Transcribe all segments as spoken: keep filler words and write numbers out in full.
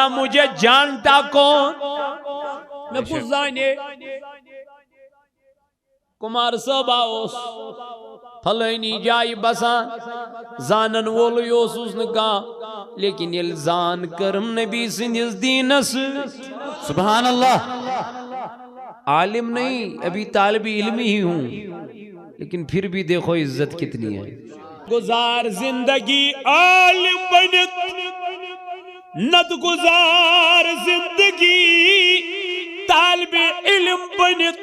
مجھے جانتا کون؟ مےٚ کُس زانے؟ کمار صٲبا اوس فلٲنی جایہِ بسان، زانن وولُے اوسُس نہٕ کانٛہہ، لیکن ییٚلہِ زان کٔرٕم نبی سٕنٛدِس دیٖنس سۭتۍ۔ سبحان اللہ۔ عالم نہیں، ابھی طالب علم ہی ہوں، لیکن پھر بھی دیکھو عزت کتنی ہے۔ گزار زندگی عالم بنت، نت گزار زندگی طالب علم بنت۔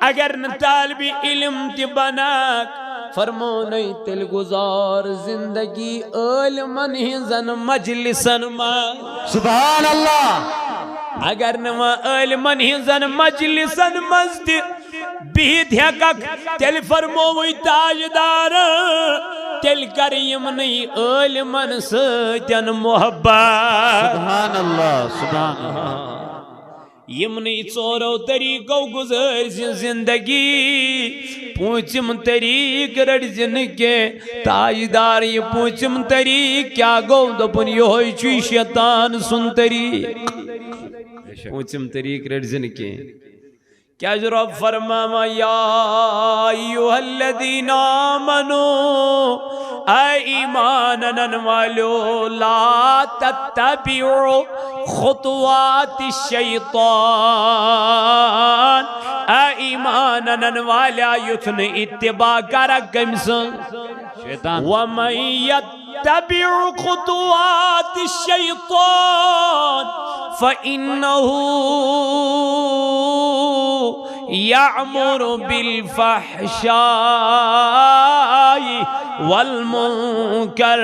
اگر نہٕ طالب علم تہِ بناکھ، فرمونَے تیٚلہِ گُزار زندگی عٲلمن ہٕنٛزن مجلسن منٛز۔ سبحان اللہ۔ اگر نہٕ وۄنۍ عٲلمن ہٕنٛزن مجلسن منٛز تہِ بِہِتھ ہٮ۪ککھ، تیٚلہِ فرمووُے تاجدارن، تیٚلہِ کر یِمنٕے عٲلمن سۭتۍ محبت۔ سبحان اللہ، سبحان اللہ۔ یِمنٕے ژورو طریٖقو گُزٲرۍ زِ زِندگی۔ پوٗنٛژِم طریٖق رٔٹۍ زِ نہٕ کینٛہہ۔ تاجدار، یہِ پوٗنٛژِم طریٖق کیٛاہ گوٚو؟ دوٚپُن، یِہوٚے چھُے شیطان سُنٛد طریٖق۔ پوٗنٛژِم طریٖق رٔٹۍ زِ نہٕ کینٛہہ۔ کیٛازِ رۄب فرماوان، یا ایھا الذین آمنو، اے ایمان انن والیو، لا تتبعوا خطوات الشیطان، اے ایمان انن والیا، یُتھ نہٕ اتباع کرکھ کٔمۍ سٕنٛز؟ شیطان۔ ومن یتبع خطوات الشیطان فانہ یأمر بالفحشاء والمنکر۔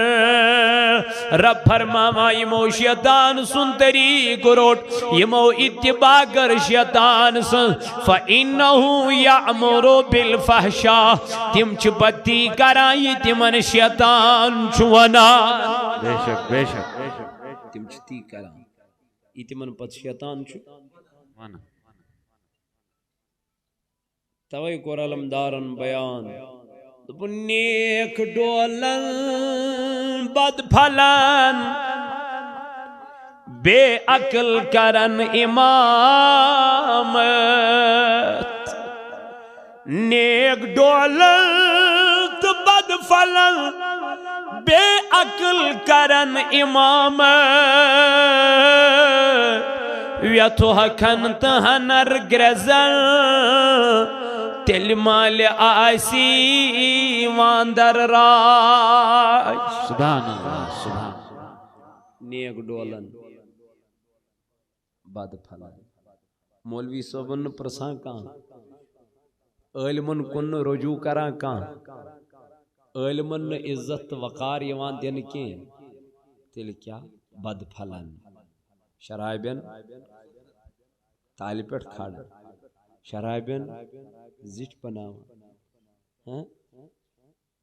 رب فرماوان، یِمو شیطان سُنٛد طریٖق روٚٹ، یِمو اتباع کٔر شیطان سٕنٛز، فإنه يأمر بالفحشاء، تِم چھِ پتہٕ تی کران، یہِ تِمن شیطان چھُ ونان۔ بے شک، بے شک۔ تِم چھِ تی کران، یہِ تِمن پتہٕ شیطان چھُ ونان۔ توے کوٚر علمدارن بیان، دوٚپُن، نیک ڈولن بد پھلن، بے عقل کرن امامت۔ نیک ڈولن تہٕ بد پھلن، بے عقل کرن امامت۔ ویتھو ہکھن تہٕ ہنر گرزن، تیٚلہِ مالہِ آسی واندر راج۔ سبحان اللہ، سبحان اللہ۔ نیک ڈولن بد پھلن۔ مولوی صٲبن نہٕ پرژھان کانٛہہ، عٲلمن کُن نہٕ رجوع کران کانٛہہ، عٲلمن نہٕ عزت تہٕ وقار یِوان دِنہٕ کینٛہہ، تیٚلہِ کیٛاہ؟ بد پھلن۔ شرابن تالہِ پٮ۪ٹھ کھڑ، شرابن زِٹھۍ بناوان۔ ہاں؟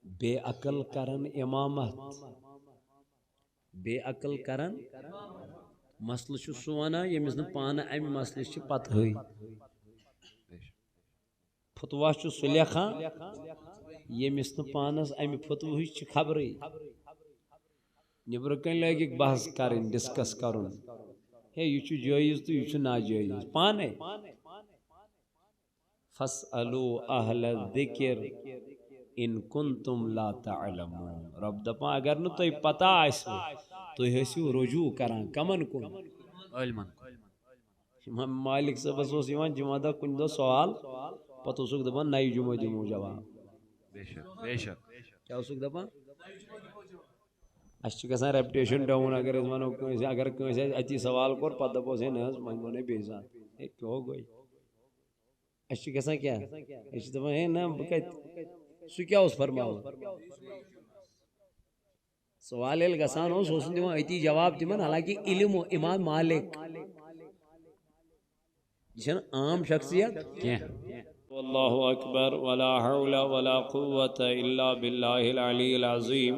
بے عقل کرن امامت، بے عقل کرن۔ مسلہٕ چھُ سُہ ونان، ییٚمِس نہٕ پانہٕ امہِ مسلٕچ چھِ پتہٕے۔ فتوا چھُ سُہ لیکھان، ییٚمِس نہٕ پانس امہِ فتوہٕچ چھِ خبرٕے۔ نیبرٕ کنۍ لٲگِکھ بحث کرٕنۍ، ڈسکس کرُن، ہے، یہِ چھُ جٲیز تہٕ یہِ چھُ ناجٲیز پانے۔ فاسألوا اہل الذکر ان کنتم لا تعلمون۔ رب دپان، اگر نہٕ تۄہہِ پتہ آسِوٕ، تُہۍ ٲسِو رجوع کران کمن کُن؟ عٲلمن۔ امام مالک صٲبس اوس یِوان جمعہ دۄہ کُنہِ دۄہ سوال، پتہٕ اوسُکھ دپان، نَیہِ جمعہ دِمو جواب۔ بے شک، بے شک۔ کیٛاہ اوسُکھ دپان؟ اَسہِ چھِ گژھان reputation down، اگر أسۍ وَنو کٲنٛسہِ، اگر کٲنٛسہِ اَسہِ اَتی سوال کوٚر، پتہٕ دَپوس، ہے نہ حظ، وۄنۍ ووٚنے بیٚیہِ ساتہٕ، ہے کیٛاہ گوٚو؟ اَسہِ چھِ گژھان کیٛاہ؟ أسۍ چھِ دَپان، ہے نہ، بہٕ کَتہِ؟ سُہ کیٛاہ اوس فرماوان؟ سوال ییٚلہِ گژھان اوس، سُہ اوس نہٕ دِوان أتی جواب تِمن، حالانکہِ علم و امام مالک، یہِ چھَنہٕ عام شخصیت کینٛہہ۔ واللہ اکبر، ولا حول ولا قوة الا باللہ العلی العظیم۔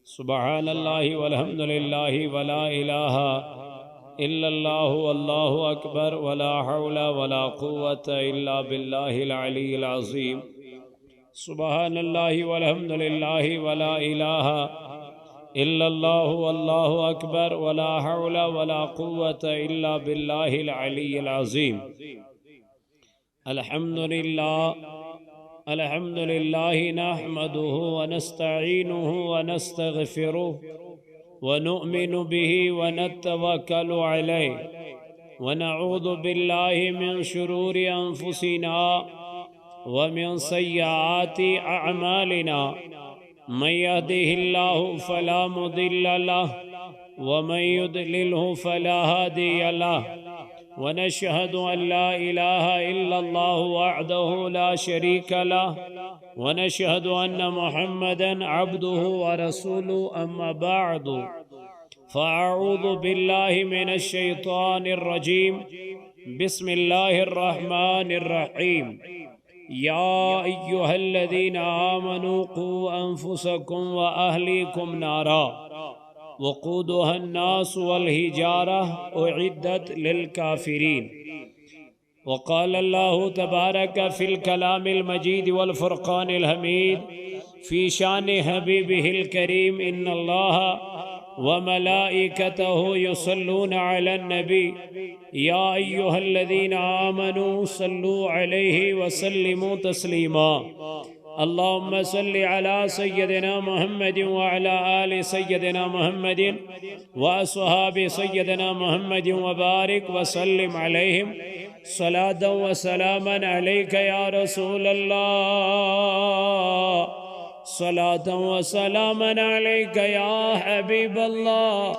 سبحان اللہ والحمد للہ ولا الہ الا اللہ واللہ اکبر، ولا حول ولا قوة الا باللہ العلی العظیم۔ سبحان اللہ والحمد للہ ولا الہ إلا الله والله أكبر، ولا حول ولا قوة إلا بالله العلي العظيم. الحمد لله. الحمد لله نحمده ونستعينه ونستغفره ونؤمن به ونتوكل عليه، ونعوذ بالله من شرور أنفسنا ومن سيئات أعمالنا. من يهده الله فلا مضل له، ومن يضلله فلا هادي له. ونشهد أن لا إله إلا الله وحده لا شريك له، ونشهد أن محمدا عبده ورسوله. أما بعد، فأعوذ بالله من الشيطان الرجيم. بسم الله الرحمن الرحيم. يا أيها الذين آمنوا قوا أنفسكم وأهليكم نارا وقودها الناس والحجارة أعدت للكافرين. وقال الله تبارك في الكلام المجيد والفرقان الحميد في شأن حبيبه الكريم: إن الله وملائكته يصلون على النبي، يا أيها الذين آمنوا صلوا عليه وسلموا تسليما. اللهم صل على سيدنا محمد وعلى آل سيدنا محمد وأصحاب سيدنا محمد وبارك وسلم عليهم، صلاة وسلاما عليك يا رسول الله، صلاة وسلاما عليك يا حبيب الله،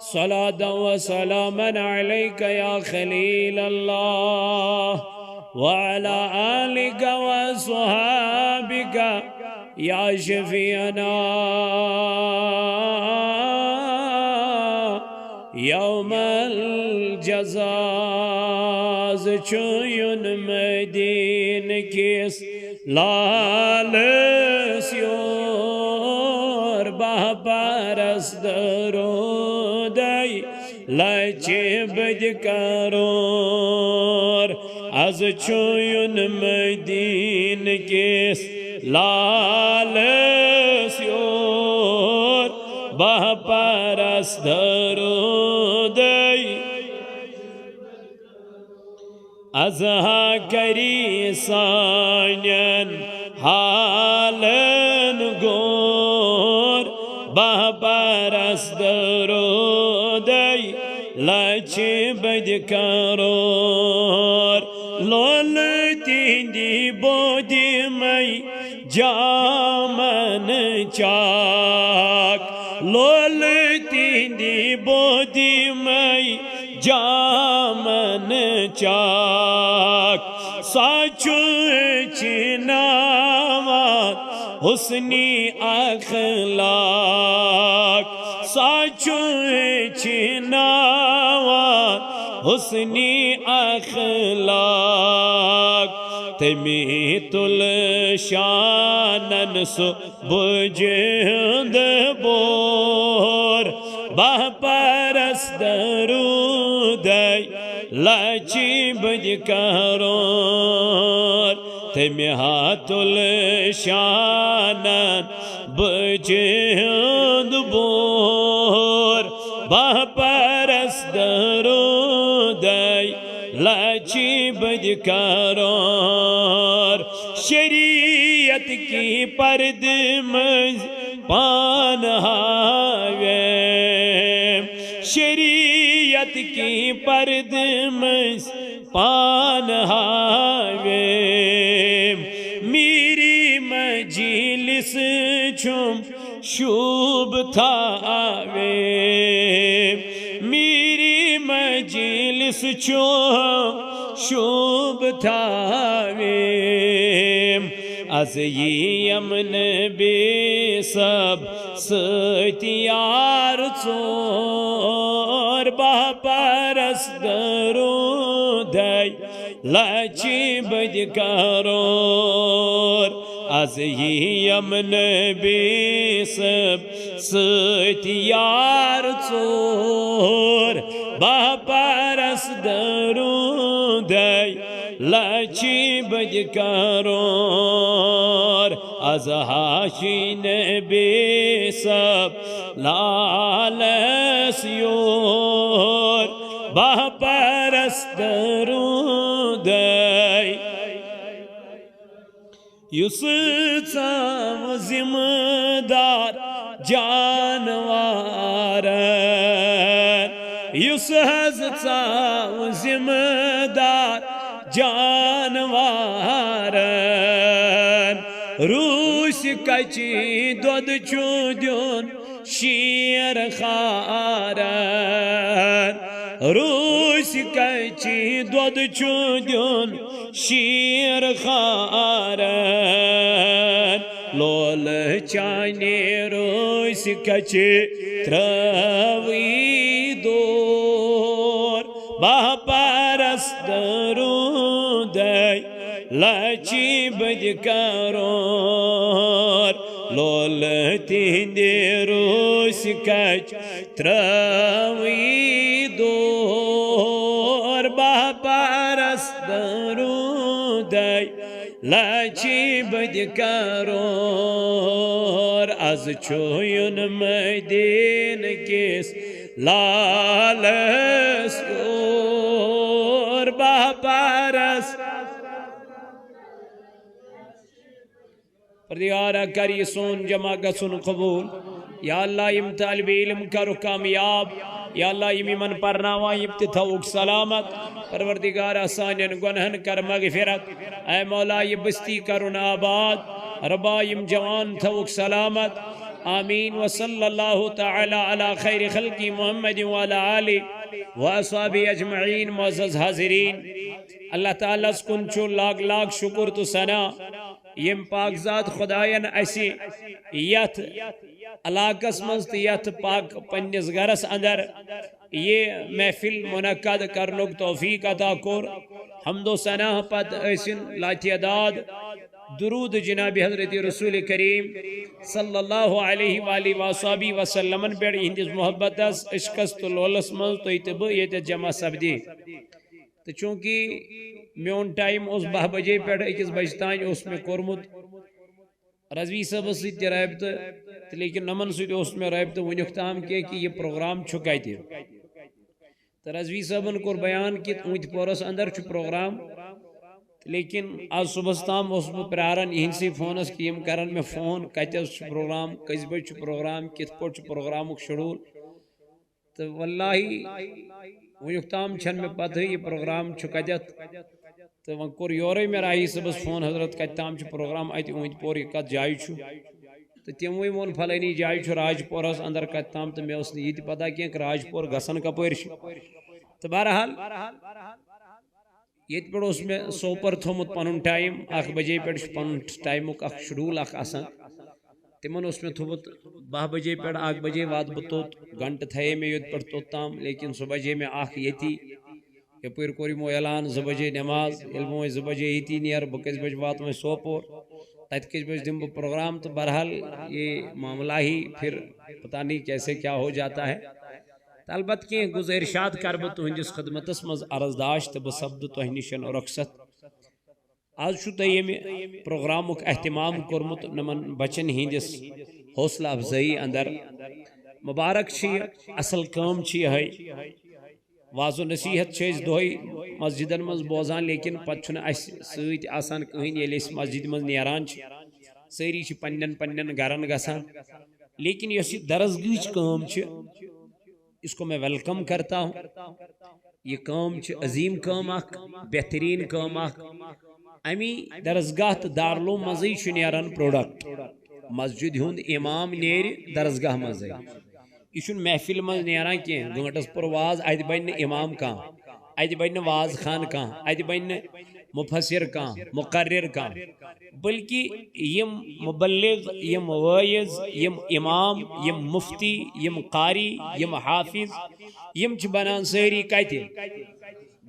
صلاة وسلاما عليك يا خليل الله، وعلى آلك وأصحابك يا شفيعنا يوم الجزاء. ز چھُ یُن مدینہٕ کِس لالس یور، بہہ پرس درودے لچہِ بٔدۍ کرور۔ از چھُ یُن مدینہٕ کِس لالس یور، بہہ پرس درودے۔ از ہا کری سانٮ۪ن حالن غور، بہہ پرس درودے لچہِ بٔدۍ کرور۔ لولہٕ تِہنٛدِ بودِ مے جامن چاک، لولہٕ تِہنٛدِ بودِ مے جامن چاک۔ سۄ چھُ چِناوان حسنِ اخلاق، سۄ چھُ چِناوان حسنِ اخلاق۔ تٔمی تُل شانن سُہ بُجہِ ہُنٛد بور، بہہ پرس درودے لچہِ بٔدۍ کرور۔ تٔمۍ ہا تُل شانن بُجہِ ہُنٛد بور، بہہ پرس درودے لچہِ بٔدۍ کرور۔ شریعت کی پردٕ منٛز پان ہاویم، شریعت کی پردٕ منٛز پان ہاویم۔ میٖری مجلس چھُم شوٗب تھاویم، میٖری مجلس چھُم شوٗب تھاویم۔ از یِیم نبی صٲب سۭتۍ یار ژور، بہہ پرس درودے لچہِ بٔدۍ کرور۔ از یِیم نبی صٲب سۭتۍ یار ژور، بہہ پرس درودے لچہِ بٔدۍ کرور۔ از ہا چھُ نبی صٲب لالس یور بہہ پرست روٗدے۔ یُس ژاو ذمہٕ دار جانوارن، یُس حظ ژاو ذمہٕ دار جانوارن، روٗسۍ کچہِ دۄد چھُ دیُن شیر خارن، روٗسۍ کچہِ دۄد چھُ دیُن شیر خارن۔ لولہٕ چانہِ روٗسۍ کچہِ ترٲوٕے دور، بہہ پرست روٗدے لچہِ بٔدۍ کرور۔ لولہٕ تِہنٛدِ روٗسۍ کچہِ ترٲوٕے دور، بہہ پرست روٗدے لچہِ بٔدۍ کرور۔ از چھُ یُن مدینہٕ کِس لالس یور، بہہ پرست۔ پردگارا، کر یہِ سون جمع گژھُن قبول۔ یا اللہ، یِم طالب علم کرُکھ کامیاب۔ یا اللہ، یِم یِمن پرناوان، یِم تہِ تھاوُکھ سلامت۔ پروردگارا، سانٮ۪ن گۄنہن کر مغفرت۔ اے مولا، یہِ بستی کرُن آباد۔ ربا، یِم جوان تھاوُکھ سلامت۔ آمین۔ وصلی اللہ تعالی علی خیر خلقی محمد وعلی آلہ واصحابہ اجمعین۔ معزز حاضرین، اللہ تعالیٰ ہس کُن چھُ لاکھ لاکھ شکر تہٕ ثنا، ییٚمۍ پاک ذات خداین اسہِ یتھ علاقس منٛز تہٕ یتھ پاک پننِس گرس اندر یہِ محفل منعقد کرنُک توفیق عطا کوٚر۔ حمد و ثنا پتہٕ ٲسِن لاتعداد درود جناب حضرت رسول کریم صلی اللہ علیہ وآلہ وصحبہ وسلمن پٮ۪ٹھ، یِہنٛدِس محبتس، عشقس تہٕ لولس منٛز تُہۍ تہٕ بہٕ ییٚتٮ۪تھ جمع سپدے۔ تہٕ چوٗنٛکہِ میون ٹایم اوس باہ بجے پٮ۪ٹھ أکِس بجہِ تام اوس مےٚ کوٚرمُت رضوی صٲبس سۭتۍ تہِ رٲبطہٕ، تہٕ لیکن نمن سۭتۍ اوس مےٚ رٲبطہٕ وٕنیُک تام کینٛہہ کہِ یہِ پروگرام چھُ کتہِ۔ تہٕ رضوی صٲبن کوٚر بیان کہِ اوٗنتۍ پورس اندر چھُ پروگرام، تہٕ لیکن آز صُبحس تام اوسُس بہٕ پراران یِہنٛدسٕے فونس کہِ یِم کرن مےٚ فون، کتہِ حظ چھُ پروگرام، کٔژِ بجہِ چھُ پروگرام، کِتھ پٲٹھۍ چھُ پروگرامُک شیڈول۔ تہٕ واللہ وٕنیُک تام چھَنہٕ مےٚ پتہٕے یہِ پروگرام چھُ کتٮ۪تھ۔ تہٕ وۄنۍ کوٚر یورَے مےٚ راہی صٲبَس فون، "حضرت، کَتہِ تام چھُ پروگرام اَتہِ أنٛدۍ پورٕ، یہِ کَتھ جایہِ چھُ؟" تہٕ تِموٕے ووٚن، "فلٲنی جایہِ چھُ راجپورَس اندر کَتہِ تام"، تہٕ مےٚ ٲس نہٕ یہِ تہِ پَتہ کینٛہہ کہِ راجپور گژھان کَپٲرۍ چھِ۔ تہٕ بہرحال، ییٚتہِ پٮ۪ٹھ اوس مےٚ سوپور تھوٚومُت پَنُن ٹایم، اَکھ بجے پٮ۪ٹھ چھُ پَنُن ٹایمُک اَکھ شیڈول اَکھ آسان۔ تِمن اوس مےٚ تھوٚومُت باہ بجے پٮ۪ٹھ اَکھ بجے واتہٕ بہٕ توٚت، گھنٹہٕ تھایے مےٚ یوٚت پٮ۪ٹھ توٚت تام، لیکن سُہ بجے مےٚ اَکھ ییٚتی، یپٲرۍ کوٚر یِمو اعلان زٕ بجے نماز، ییٚلہِ بہٕ وۄنۍ زٕ بجے ییٚتی نیرٕ، بہٕ کٔژِ بجہِ واتہٕ وۄنۍ سوپور، تَتہِ کٔژِ بجہِ دِمہٕ بہٕ پروگرام؟ تہٕ بہرحال، یہ معاملہ ہی پھر پتہ نہیں کیسے کیا ہو جاتا ہے۔ تہٕ البتہ کینٛہہ گُزٲرِشات کَرٕ بہٕ تُہٕنٛدِس خدمتس منٛز عرضداش تہٕ بہٕ سپدٕ تۄہہِ نِش رۄخصت۔ آز چھُ تۄہہِ ییٚمہِ پروگرامُک اہتمام کوٚرمُت، نمن بچن ہٕنٛدِس حوصلہٕ افزٲیی اندر۔ مبارک چھِ یہِ، اصل کٲم چھِ یِہے۔ وعظ و نصیحت چھِ أسۍ دۄہے مسجدن منٛز بوزان، لیکن پتہٕ چھُنہٕ اسہِ سۭتۍ آسان کٕہٕنۍ۔ ییٚلہِ أسۍ مسجدِ منٛز نیران چھِ، سٲری چھِ پننٮ۪ن پننٮ۪ن گرن گژھان، لیکن یۄس یہِ درسگاہٕچ کٲم چھِ، اس کو میں ویلکم کرتا ہوں۔ یہ کٲم چھِ عظیٖم کٲم اکھ، بہتریٖن کٲم اکھ۔ امی درسگاہ تہٕ دارالعلوم منٛزٕے چھُ نیران پروڈکٹ۔ مسجد ہُنٛد امام نیرِ درسگاہ منٛزٕے۔ یہِ چھُنہٕ محفل منٛز نیران کینٛہہ، گٲنٛٹس پوٚر واز، اتہِ بنہِ نہٕ امام کانٛہہ، اتہِ بنہِ نہٕ واز خان کانٛہہ، اتہِ بنہِ نہٕ مفسر کانٛہہ، مقرر کانٛہہ۔ بلکہ یم مبلغ، یم وٲعظ، یم امام، یم مفتی، یم قاری، یم حافظ، یم چھِ بنان سٲری کتہِ؟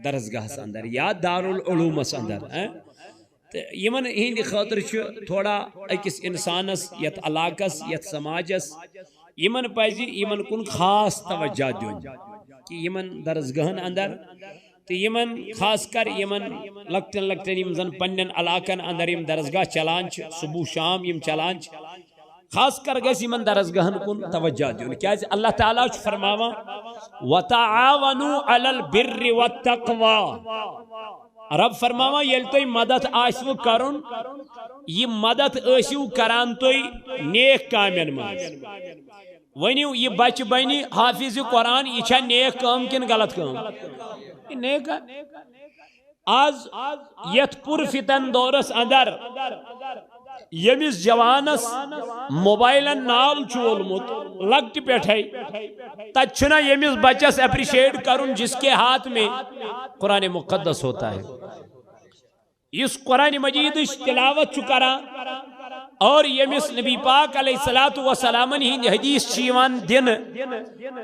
درسگاہس اندر یا دارالعلومس اندر، ہاں؟ تہٕ یمن ہٕنٛدِ خٲطرٕ چھُ تھوڑا أکِس انسانس، یتھ علاقس، یتھ سماجس، یمن پزِ یمن کُن خاص توجہ دیُن، کہِ یمن درسگاہن اندر تہٕ یمن، خاص کر یمن لۄکٹٮ۪ن لۄکٹٮ۪ن، یم زن پننٮ۪ن علاقن اندر یم درسگاہ چلان چھِ، صبح شام یم چلان چھِ، خاص کر گژھِ یِمن درسگاہن کُن توجہ دیُن، کیازِ اللہ تعالیٰ چھُ فرماوان، "وتعاونوا علی البر والتقوی۔" رب فرماوان، ییٚلہِ تۄہہِ مدد آسِوٕ کرُن، یہِ مدد ٲسِو کران تُہۍ نیک کامٮ۪ن منٛز۔ ؤنِو، یہِ بچہِ بنہِ حافظ قرآن، یہِ چھا نیک کٲم کِنہٕ غلط کٲم؟ یہِ نیک کٲم۔ آز یتھ پر فتن دورس اندر ییٚمِس جوانس موبائلن نال چھُ وولمُت لۄکٹہِ پٮ۪ٹھے، تتہِ چھُنہ ییٚمِس بچس اپریشیٹ کرُن جس کے ہاتھ میں قرآن مقدس ہوتا ہے۔ یُس قرآن مجیدٕچ تلاوت چھُ کران اور ییٚمِس نبی پاک علیہ الصلوۃ والسلامن ہٕنٛدۍ حدیث چھِ یِوان دِنہٕ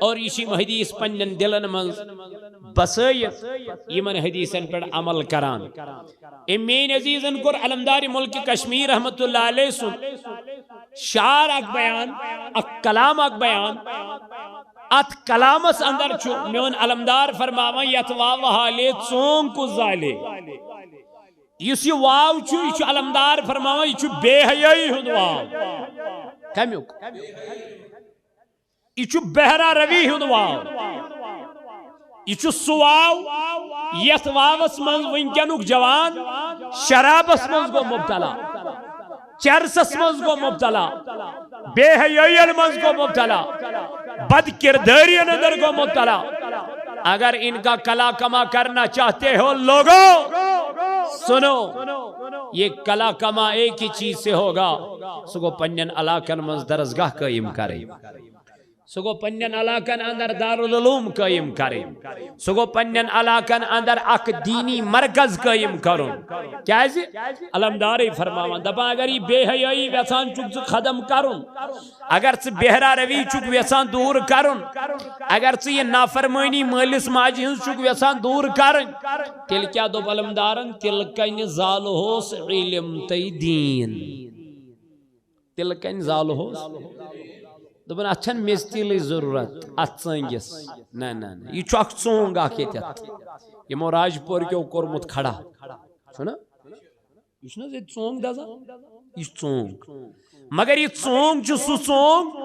اور یہِ چھِ یِم حدیث پننٮ۪ن دِلن منٛز بسٲیِتھ یِمن حدیثن پٮ۪ٹھ عمل کران۔ أمۍ میٲنۍ عزیزن کوٚر علمدار ملک کشمیر رحمت اللہ علیہ سُنٛد شعر اکھ بیان، اکھ کلام اکھ بیان۔ اتھ کلامس اندر چھُ میون علمدار فرماوان، یتھ واوٕ حالے ژونگ کُس زالے۔ یُس یہِ واو چھُ، یہِ چھُ علمدار فرماوان، یہِ چھُ بے حیٲیی ہُنٛد واو۔ کمیُک؟ یہِ چھُ بہرا روی ہُنٛد واو۔ یہِ چھُ سُہ واو، یتھ واوس منٛز وٕنکیٚنُک جوان شرابس منٛز گوٚو مبتلا، چرسس منٛز گوٚو مبتلا، بے حیٲیین منٛز گوٚو مبتلا، بد کردٲرین اندر گوٚو مبتلا۔ اگر ان کا کلا کما کرنا چاہتے ہو لوگو، سنو، یہ کلا کما ایک ہی چیز سے ہوگا، سُہ گوٚو پننٮ۪ن علاقن منٛز درسگاہ قٲیِم کرٕنۍ۔ سُہ گوٚو پننٮ۪ن علاقن اندر دارالعلوم قٲیِم کرٕنۍ۔ سُہ گوٚو پننٮ۪ن علاقن اندر اکھ دینی مرکز قٲیِم کرُن۔ کیازِ؟ علمدارٕے فرماوان، دپان، اگر یہِ بے حیٲیی ویژھان چھُکھ ژٕ ختم کرُن، اگر ژٕ بہرا روی چھُکھ ویژھان دوٗر کرُن، اگر ژٕ یہِ نافرمٲنی مٲلِس ماجہِ ہٕنٛز چھُکھ ویژھان دوٗر کرٕنۍ، تیٚلہِ کیٛاہ دوٚپ علمدارن؟ تِلہٕ کنہِ زالہوس علم تہٕ دیٖن۔ تِلہٕ کنہِ زالہوس۔ دوٚپُن، اتھ چھنہٕ میٚژِ تیٖلٕچ ضروٗرت، اتھ ژٲنٛگِس۔ نہ، نہ، نہ، یہِ چھُ اکھ ژونٛگ اکھ ییٚتٮ۪تھ۔ یِمو راجپور کیو کوٚرمُت کھڑا۔ چھُنہ؟ یہِ چھُنہٕ حظ ییٚتہِ ژونٛگ دزان؟ یہِ چھُ ژونٛگ۔ مگر یہِ ژونٛگ چھُ سُہ ژونٛگ،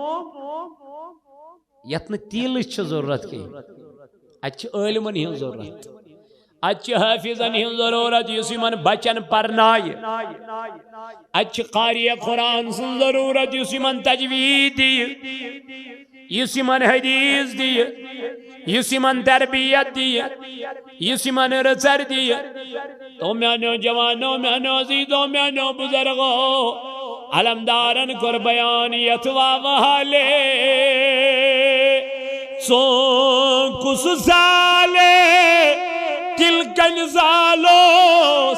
یتھ نہٕ تیٖلٕچ چھِ ضروٗرت کینٛہہ۔ اتہِ چھِ عٲلمن ہٕنٛز ضروٗرت۔ اتہِ چھِ حٲفظن ہٕنٛز ضروٗرت، یُس یِمن بچن پرنایہِ۔ اتہِ چھِ قاری قرآن سٕنٛز ضروٗرت، یُس یِمن تجوید دِیہِ، یُس یِمن حدیث دِیہِ، یُس یِمن تربیت دِیہِ، یُس یِمن رٕژر دِیہِ۔ تو میانیو جوانو، میانیو عزیزو، میانیو بزرگو، علمدارن کوٚر بیان یتھ واوٕ حالے۔ ژونٛگ کُس زالے، تِلہٕ کنہِ زالوس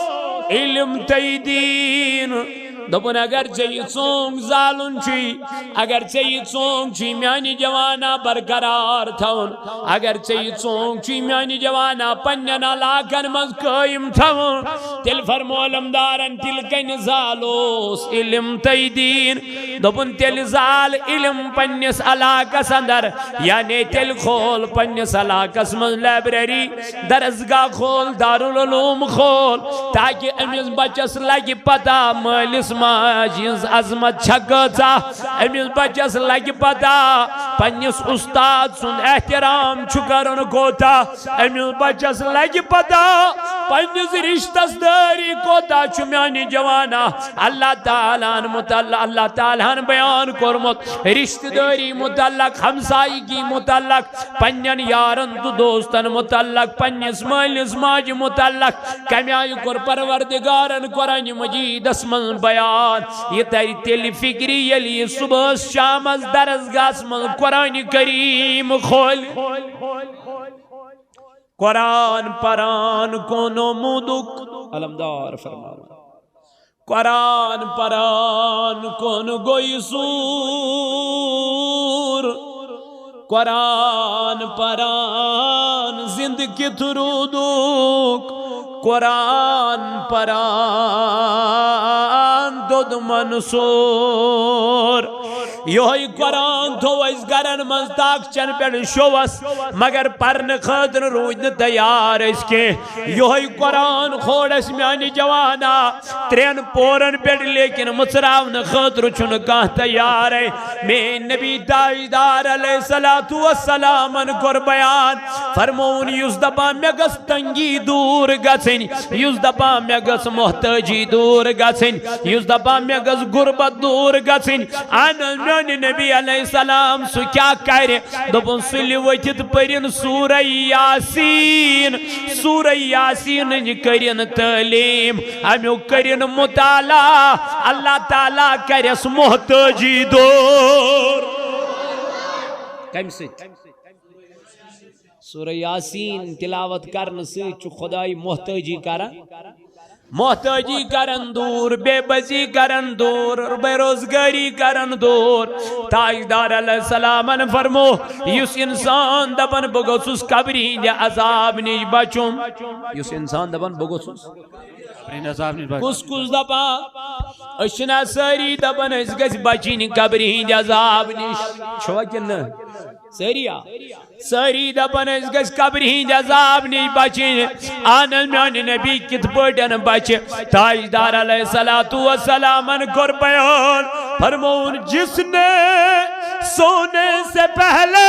علم تہٕ دیٖن۔ دوٚپُن، اگر ژےٚ یہِ ژونٛگ زالُن چھُے، اگر ژےٚ یہِ ژونٛگ چھُے میانہِ جوانا برقرار تھاوُن، اگر ژےٚ یہِ ژونٛگ چھُے میانہِ جوانا پننٮ۪ن علاقن منٛز قٲیِم تھاوُن، تیٚلہِ فرمو علمدارن، تِلہٕ کنہِ زالوس علم تہٕ دیٖن۔ دوٚپُن، تیٚلہِ زال علم پننِس علاقس اندر، یعنی تیٚلہِ کھول پننِس علاقس منٛز لائبریری، درسگاہ کھول، دارالعلوم کھول، تاکہ أمِس بچس لگہِ پتہ مٲلِس ماجہِ ہٕنٛز عظمت چھےٚ کۭژاہ، أمِس بچس لگہِ پتہ پننِس استاد سُنٛد احترام چھُ کرُن کوتاہ، أمِس بچس لگہِ پتہ پننِس رشتس دٲری کوتاہ چھُ۔ میانہِ جوانا، اللہ تعالیٰ ہن متعلق، اللہ تعالیٰ ہن بیان کوٚرمُت رشتہٕ دٲری متعلق، ہمسایگی متعلق، پننٮ۪ن یارن تہٕ دوستن متعلق، پننِس مٲلِس ماجہِ متعلق، کمہِ آیہِ کوٚر پروردگارن قرآن مجیدس منٛز بیان۔ یہِ ترِ تیٚلہِ فکرِ، ییٚلہِ یہِ صبحس شامس درسگاہس منٛز قرآن کریم کھولہِ۔ قرآن پران کون مودُک علمدار فرماوان۔ قرآن پران کون گوٚو یہِ سوٗر۔ قرآن پران زِندٕ کِتھ روٗدُک۔ قرآن پران دو محمد منصور۔ یہوے قرآن تھوو اَسہِ گرن منٛز طاقچن پٮ۪ٹھ شوس، مگر پرنہٕ خٲطرٕ روٗدۍ نہٕ تیار أسۍ کینٛہہ۔ یہوے قرآن کھول اَسہِ میانہِ جوانا ترٛٮ۪ن پورن پٮ۪ٹھ، لیکن مُژراونہٕ خٲطرٕ چھُنہٕ کانٛہہ تیارے۔ میٲنۍ نبی تاجدار علیہ الصلوۃ والسلامن کوٚر بیان، فرمووُن، یُس دپان مےٚ گٔژھ تنگی دوٗر گژھٕنۍ، یُس دپان مےٚ گٔژھ محتٲجی دوٗر گژھٕنۍ، یُس دپان مےٚ گٔژھ غربت دوٗر گژھٕنۍ، اہن حظ، میانہِ نبی علیہ السلام سُہ کیٛاہ کرِ؟ دوٚپُن، سُلہِ ؤتھِتھ پٔرِن سورہ یاسین۔ سورہ یاسینٕچ کٔرِن تعلیٖم، امیُک کٔرِن مطالعہ، اللہ تعالیٰ کرٮ۪س محتٲجی دوٗر۔ کمہِ سۭتۍ؟ سورہ یاسین تلاوت کرنہٕ سۭتۍ چھُ خداے محتٲجی کران، محتٲجی کرن دوٗر، بے بسی کرن دوٗر، بے روزگاری کرن دوٗر۔ تاجدار علیہ السلامن فرمو، یُس انسان دپان بہٕ گوٚژھُس قبرِ ہٕنٛدِ عذاب نِش بچُن، یُس انسان دپان بہٕ گوٚژھُس قبرِ ہٕنٛدِ عذاب نِش بچُن۔ کُس کُس دپان؟ أسۍ چھِنہ سٲری دپان أسۍ گژھِ بچِنۍ قبرِ ہٕنٛدِ عذاب نِش، چھوا کِنہٕ نہ؟ سٲری آ؟ سٲری دپان أسۍ گژھِ قبرِ ہٕنٛدِ عذاب نِش بچِنۍ۔ اہن حظ، میانہِ نبی کِتھ پٲٹھۍ بچہِ؟ تاجدار علیہ الصلوۃ والسلامن کوٚر بیان، فرمووُن، جس نے سونے سے پہلے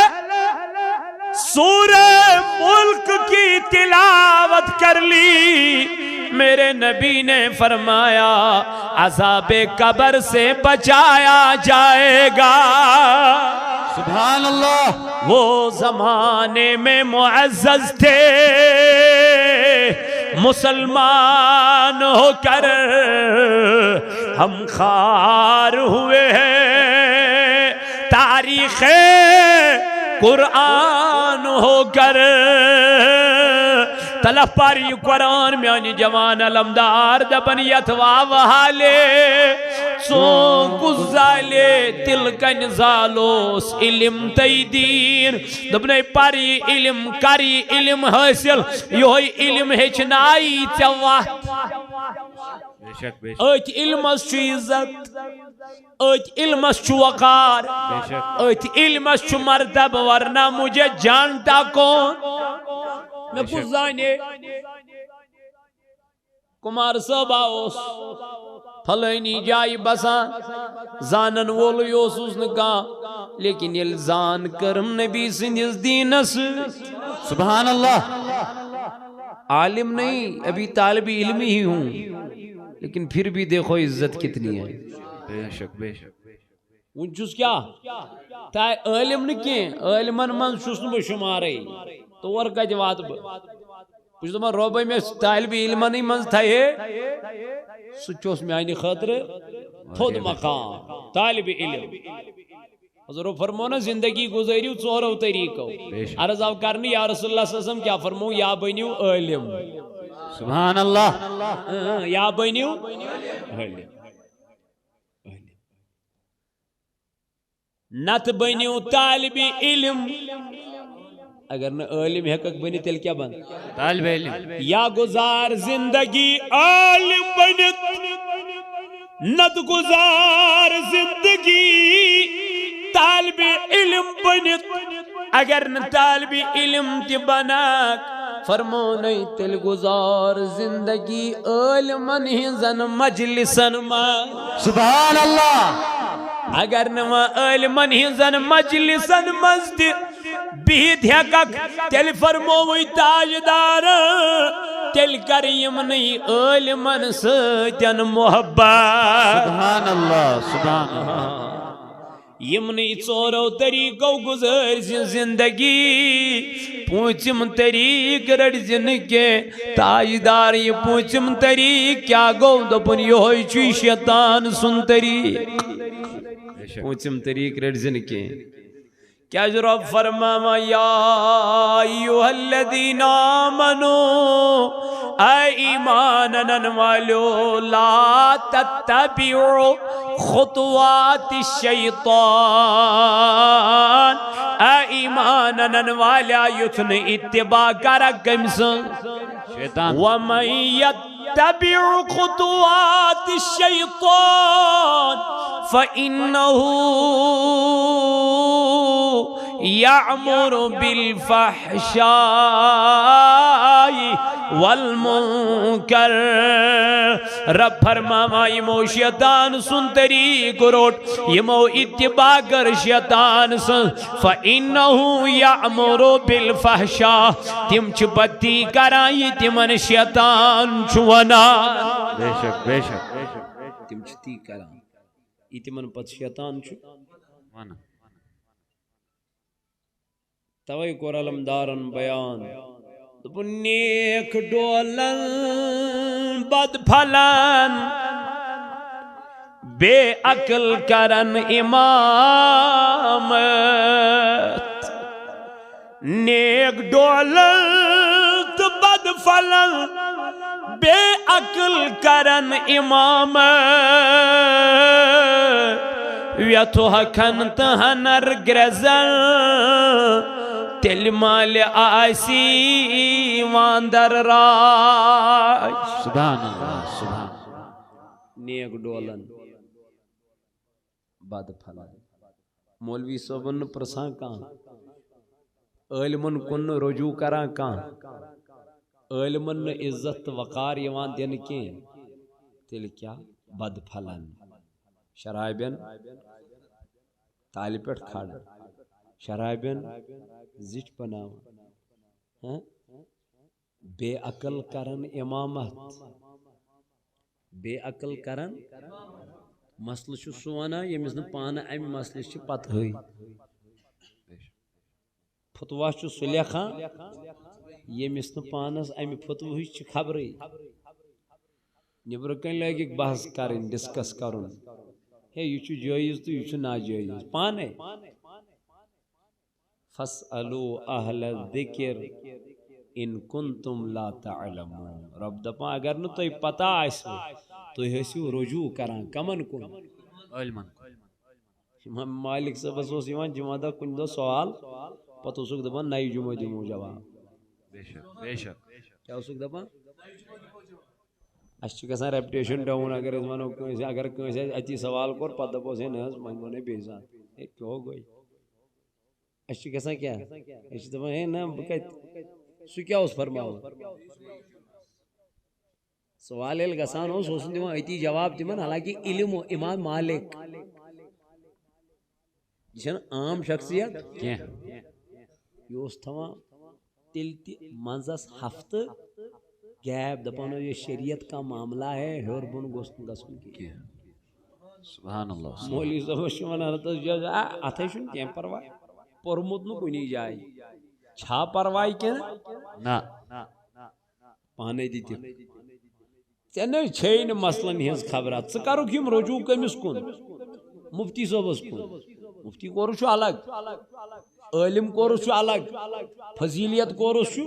سورہ ملک کی تلاوت کر لی، میرے نبی نے فرمایا، عذاب قبر سے بچایا جائے گا۔ سبحان اللہ۔ وہ زمانے میں معزز تھے، مسلمان ہو کر ہم خوار ہوئے ہیں، تاریخ قرآن ہو کر۔ تلہ پر یہ قرآن میانی جوان علمدار دپن یتھ واو حالے سون کس زالے تل کن زالوس علم تئی دین۔ دپنے پر یہ علم، کر یہ علم حاصل، یہوے علم ہیچھنائی ژےٚ وتھ۔ بے شک، بے شک۔ أتھۍ علمس چھُ عزت، أتھۍ علمس چھُ وقار، بے شک۔ أتھۍ علمس چھُ مرتبہ، ورنہ مجھے جانتا کون؟ مےٚ کُس زانے؟ کمار صٲبا اوس فلٲنی جایہِ بسان، زانن وولٕے اوسُس نہٕ کانٛہہ، لیکن ییٚلہِ زان کٔرٕم نبی سٕنٛدِس دیٖنس سۭتۍ۔ سبحان اللہ۔ عالم نہیں، ابھی طالب علم ہی ہوں، لیکن پھر بھی دیکھو عزت کتنی ہے۔ بے شک، بے شک۔ وۄنۍ چھُس کیٛاہ؟ تہ عٲلم نہٕ کینٛہہ، عٲلمن منٛز چھُس نہٕ بہٕ شُمارے۔ تور کتہِ واتہٕ بہٕ؟ بہٕ چھُس دپان، رۄبے مےٚ طالب علمنٕے منٛز تھایہِ ہے، سُہ تہِ اوس میانہِ خٲطرٕ تھوٚد مقام، طالب علم۔ حضور فرموو نا، زندگی گُزٲرِو ژورو طریٖقو۔ بے شک۔ عرض آو کرنہٕ، یا رسول اللہ صلی اللہ علیہ وسلم، کیٛاہ فرموو؟ یا بٔنِو عٲلم۔ سبحان اللہ۔ اۭں، یا بٔنِو عٲلم۔ نتہٕ بٔنِو طالب علم۔ اگر نہٕ عٲلم ہیٚککھ بٔنِتھ، تیٚلہِ کیٛاہ بن؟ طالب علم۔ یا گُزار زندگی عالم بٔنِتھ، نتہٕ گُزار زندگی طالب علم بٔنِتھ۔ اگر نہٕ طالب علم تہِ بنکھ، فرمونَے تیٚلہِ گُزار زندگی عٲلمن ہٕنٛزن مجلسن منٛز۔ سبحان اللہ۔ اگر نہٕ وۄنۍ عٲلمن ہٕنٛزن مجلسن منٛز تہِ بِہِتھ ہیٚککھ، تیٚلہِ فرمووُے تاجدار، تیٚلہِ کر یِمنٕے عٲلمن سۭتۍ محبت۔ سبحان اللہ، سبحان اللہ۔ یِمنٕے ژورو طریٖقو گُزٲرۍ زِ زندگی۔ پوٗنٛژِم طریٖق رٔٹۍ زِ نہٕ کینٛہہ۔ تاجدار، یہِ پوٗنٛژِم طریٖق کیٛاہ گوٚو؟ دوٚپُن، یِہوٚے چھُے شیطان سُنٛد طریٖق۔ پوٗنٛژِم طریٖق رٔٹۍ زِ نہٕ کینٛہہ۔ کیٛازِ رۄب فرماوان، یا ایھا الذین آمنوا اے ایمان انن والیو، لا تتبعوا خطوات الشیطان۔ اے ایمان انن والیا، یُتھ نہٕ اتباع کرکھ کٔمۍ سٕنٛز؟ شیطان۔ ومن یتبع خطوات الشیطان فانہ یأمر بالفحشاء والمنکر۔ رب فرماوان، یِمو شیطان سُنٛد طریٖقہٕ روٚٹ، یِمو اتباع کٔر شیطان سٕنٛز، فإنه یأمر بالفحشاء، تِم چھِ پتہٕ تی کران، یہِ تِمن شیطان چھُ ونان۔ بے شک، بے شک۔ تِم چھِ تی کران، یہِ تِمن پتہٕ شیطان چھُ ونان۔ توے کوٚر علمدارن بیان، دوٚپُن، نیک ڈولن بد پھلن، بے عقل کرن امامت۔ نیک ڈولن تہٕ بد پھلن، بے عقل کرن امامت۔ ویتھو ہکھن تہٕ ہنر گرزن، تیٚلہِ مالہِ آسی واندر راج۔ سبحان اللہ، سبحان اللہ۔ نیک ڈولن بد پھلن۔ مولوی صٲبن نہٕ پرژھان کانٛہہ، عٲلمن کُن نہٕ رجوع کران کانٛہہ، عٲلمن نہٕ عزت تہٕ وقار یِوان دِنہٕ کینٛہہ، تیٚلہِ کیٛاہ؟ بد پھلن۔ شرابن تالہِ پٮ۪ٹھ کھڑ، شرابن زِٹھۍ بناوان، ہاں؟ بے عقل کرن امامت۔ بے عقل کرن، مسلہٕ چھُ سُہ ونان، ییٚمِس نہٕ پانہٕ امہِ مسلہٕ چھِ پتہٕے۔ فتوا چھُ سُہ لیکھان، ییٚمِس نہٕ پانس امہِ فتوہٕچ چھِ خبرٕے۔ نیبرٕ کنۍ لٲگِکھ بحث کرٕنۍ، ڈسکس کرُن، ہے، یہِ چھُ جٲیز تہٕ یہِ چھُ ناجٲیز، پانے۔ فاسألوا اہل الذکر ان کنتم لا تعلمون۔ رب دپان، اگر نہٕ تۄہہِ پتہ آسِوٕ، تُہۍ ٲسِو رجوع کران کمن کُن؟ عٲلمن کُن۔ امام مالک صٲبس اوس یِوان جمعہ دۄہ کُنہِ دۄہ سوال، پتہٕ اوسُکھ دپان، نَیہِ جمعہ دِمو جواب۔ بے شک، بے شک۔ کیٛاہ اوسُکھ دپان؟ اسہِ چھِ گژھان reputation down، اگر أسۍ ونو کٲنٛسہِ، اگر کٲنٛسہِ آسہِ اتی سوال کوٚر، پتہٕ دپوس، ہے نہ حظ، وۄنۍ ونے بیٚیہِ ساتہٕ۔ ہے، کیٛاہ گوٚو؟ أسۍ چھِ گژھان کیٛاہ؟ أسۍ چھِ دَپان، ہے نہ، بہٕ کَتہِ؟ سُہ کیٛاہ اوس فرماوان؟ سوال ییٚلہِ گژھان اوس، سُہ اوس نہٕ دِوان أتی جواب تِمن، حالانکہِ علم و امام مالک، یہِ چھَنہٕ عام شخصیت کینٛہہ۔ یہِ اوس تھاوان تیٚلہِ تہِ منٛزس ہفتہٕ gap، دَپان اوس، یہِ شریعت کا معاملہ ہے، ہیوٚر بۄن گوٚژھ نہٕ گژھُن کینٛہہ۔ کینٛہہ۔ سبحان اللہ۔ مولوی صٲبَس چھِ وَنان، ہَتَس جَج، آ، اَتھَے چھُنہٕ کینٛہہ پَرواے، پوٚرمُت نہٕ کُنی جایہِ۔ چھا پَرواے کِنہٕ؟ نہ۔ پانَے دِتِکھ۔ ژےٚ نَے چھے نہٕ مسلن ہٕنٛز خبرا۔ ژٕ کَرُکھ یِم رجوع کٔمِس کُن؟ مُفتی صٲبَس کُن۔ مُفتی کورُس چھُ الگ، عٲلم کورُس چھُ الگ، فضیلیت کورُس چھُ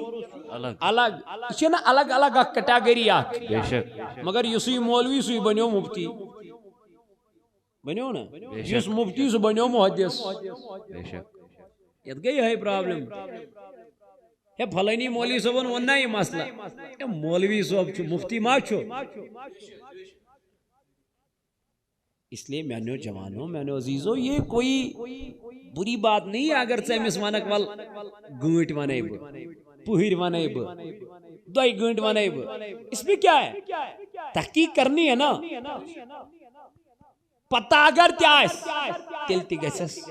الگ۔ الگ۔ یہِ چھَنہٕ الگ الگ اَکھ category اَکھ۔ بے شک۔ مگر یُسٕے مولوی، سُے بنیو مُفتی۔ بنیو نا؟ بے شک۔ یُس مُفتی، سُہ بنیو محدث۔ بے شک۔ یَتھ گٔے یِہوٚے problem۔ ہے، پھلٲنی مولوی صٲبن ووٚن نا یہِ مسلہٕ۔ ہے، مولوی صٲب چھُ، مُفتی ما چھُ؟ اس لیے میانیو جوانو، میانیو عزیزو، یہ کوئی بری بات نہیں ہے اگر ژٕ أمِس ونکھ، ول، گٲنٹۍ ونے بہٕ، پُہٕرۍ ونے بہٕ، دۄیہِ گٲنٹۍ ونے بہٕ۔ اس میں کیا ہے؟ تحقیق کرنی ہے نا۔ پتہ اگر تہِ آسہِ، تیٚلہِ تہِ گژھٮ۪س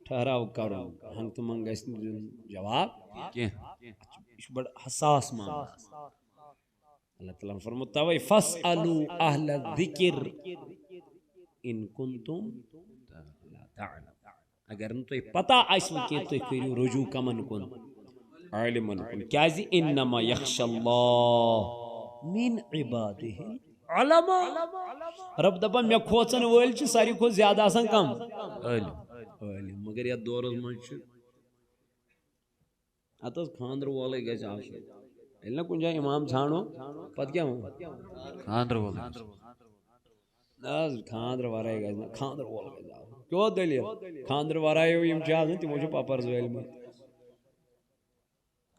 ٹھہراو کرُن، ہنگ تہٕ منگ گژھِ نہٕ دیُن جواب کینٛہہ۔ یہِ چھُ بڑٕ حساس معاملہٕ۔ اللہ تعالیٰ ہن فرموو توے، "فاسألوا اہل الذکر ان کنتم لا تعلمون۔" اگر نہٕ تۄہہِ پتہ آسِوٕ کینٛہہ، تُہۍ کٔرِو رجوع کمن کُن؟ عالمن کُن۔ کیازِ؟ "انما یخشی اللہ من عبادہ العلماء۔" رب دپان، مےٚ کھوژن وٲلۍ چھِ ساروی کھۄتہٕ زیادٕ آسان کم؟ عٲلم۔ عٲلم۔ مگر یتھ دورس منٛز چھُ، اتھ حظ خانٛدرٕ وولے گژھِ آسُن۔ ییٚلہِ نہ کُنہِ جایہِ اِمام ژھانڈو، پتہٕ کیٛاہ وَنو؟ خانٛدرٕ وول۔ نہ حظ، خانٛدرٕ ورٲے گژھِ نہٕ، خانٛدرٕ وول گژھِ آسُن۔ کیٛاہ دٔلیٖل؟ خانٛدرٕ ورٲے یِم چھِ آسان، تِمو چھِ پپر زٲلۍ مٕتۍ۔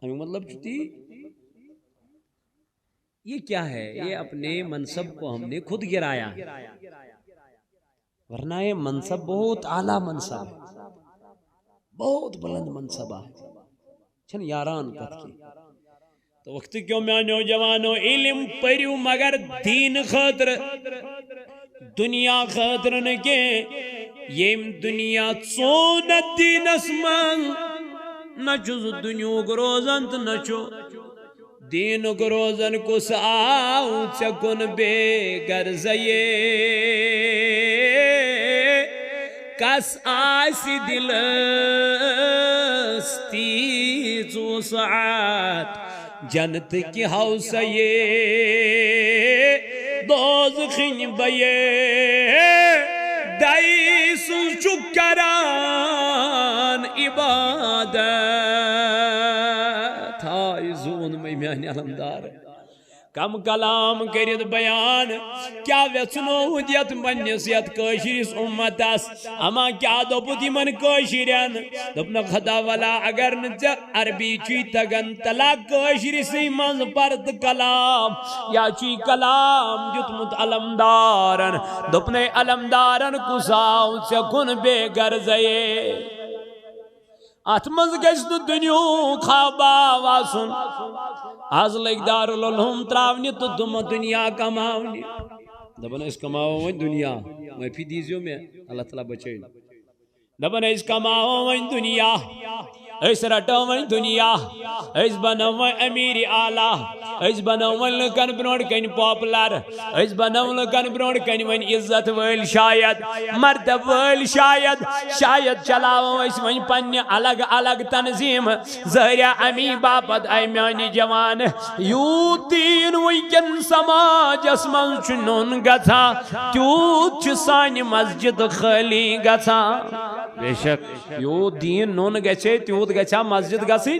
اَمیُک مطلب چھُ تی، یہ کیا ہے؟ یہ اپنے منصب کو ہم نے خود گرایا ہے۔ ورنہ یہ منصب بہت اعلیٰ منصب ہے، بہت بلند منصب ہے۔ چھن یاران کتھ کی۔ تو وقت کیوں میانیو جوانو، علم پٔرِو مگر دین خٲطرٕ، دنیا خٲطرٕ نہٕ کینٛہہ۔ ییٚمۍ دنیا ژوٚو نہٕ دیٖنس منٛز، نہ چھُ سُہ دُنیہُک روزان تہٕ نہ چھُ دیٖنُک روزان۔ کُس آو ژےٚ کُن بے غرضے؟ کس آسہِ دِلس تیٖژ وسعت؟ جنت کہِ ہوسیے دوزخٕنۍ بیے، دَے سٕنٛز چھُ کران عبادت۔ ہاے زوٗن مےٚ میانہِ علمدار، کم کلام کٔرِتھ بیان، کیٛاہ ویژھنووُتھ یتھ پننِس یتھ کٲشرِس امتس؟ اما کیٛاہ دوٚپُتھ یِمن کٲشرٮ۪ن؟ دوٚپنکھ، خدا ولا، اگر نہٕ ژےٚ عربی چھُے تگان، تلا کٲشرِسٕے منٛز پر تہٕ کلام، یا چھُے کلام دیُتمُت علمدارن۔ دوٚپنَے، علمدارن کُس آو ژےٚ کُن بے غرضے؟ اتھ منٛز گژھِ نہٕ دُنیہُک خواب آسُن۔ از لٔگۍ دارالعلوم تراونہِ تہٕ تِم دُنیا کماونہِ۔ دپان، أسۍ کماوو وۄنۍ دُنیا، معٲفی دیٖزیو مےٚ، اللہ تعالیٰ بچٲیِن۔ دپان، أسۍ کماوو وۄنۍ دُنیا، أسۍ رٹو وۄنۍ دُنیا، أسۍ بنو وۄنۍ امیر اعلیٰ، أسۍ بنو وۄنۍ لُکن برونٛٹھ کنہِ پاپولر، أسۍ بنو لُکن برونٛٹھ کنہِ وۄنۍ عزت وٲلۍ شاید، مرتبہٕ وٲلۍ شاید، شاید چلاوو أسۍ وۄنۍ پننہِ الگ الگ تنظیٖم۔ ظٲہرہ امی باپتھ اے میانہِ جوان، یوٗت دیٖن وٕنکٮ۪ن سماجس منٛز چھُ نوٚن گژھان، تیوٗت چھُ سانہِ مسجد خٲلی گژھان۔ بے شک۔ یوٗت دیٖن نوٚن گژھِ، تیوٗت گژھِ ہا مسجد گژھٕنۍ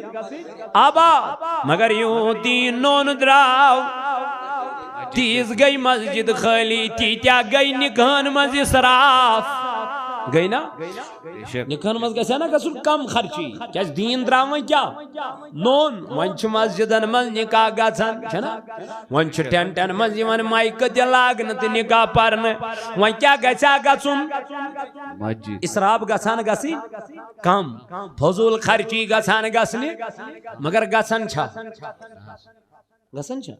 آباد۔ مگر یوٗت دیٖن نوٚن درٛاو، تیٖژ گٔے مسجد خٲلی، تیٖتیٛاہ گٔے نِکہن منٛز اِسراف۔ گٔے نا؟ بے شک۔ نِکہن منٛز گژھِ ہا نا گژھُن کم خرچی، کیٛازِ دیٖن درٛاو وۄنۍ کیٛاہ؟ نوٚن۔ وۄنۍ چھِ مسجدن منٛز نکاح گژھان، چھنا؟ وۄنۍ چھُ ٹینٹن منٛز یِوان مایکہٕ تہِ لاگنہٕ تہٕ نکاح پرنہٕ۔ وۄنۍ کیٛاہ گژھِ ہا گژھُن؟ مسجد۔ اسراف گژھان گژھٕنۍ کم، فضول خرچی گژھان گژھنہِ، مگر گژھان چھا؟ گژھان چھا؟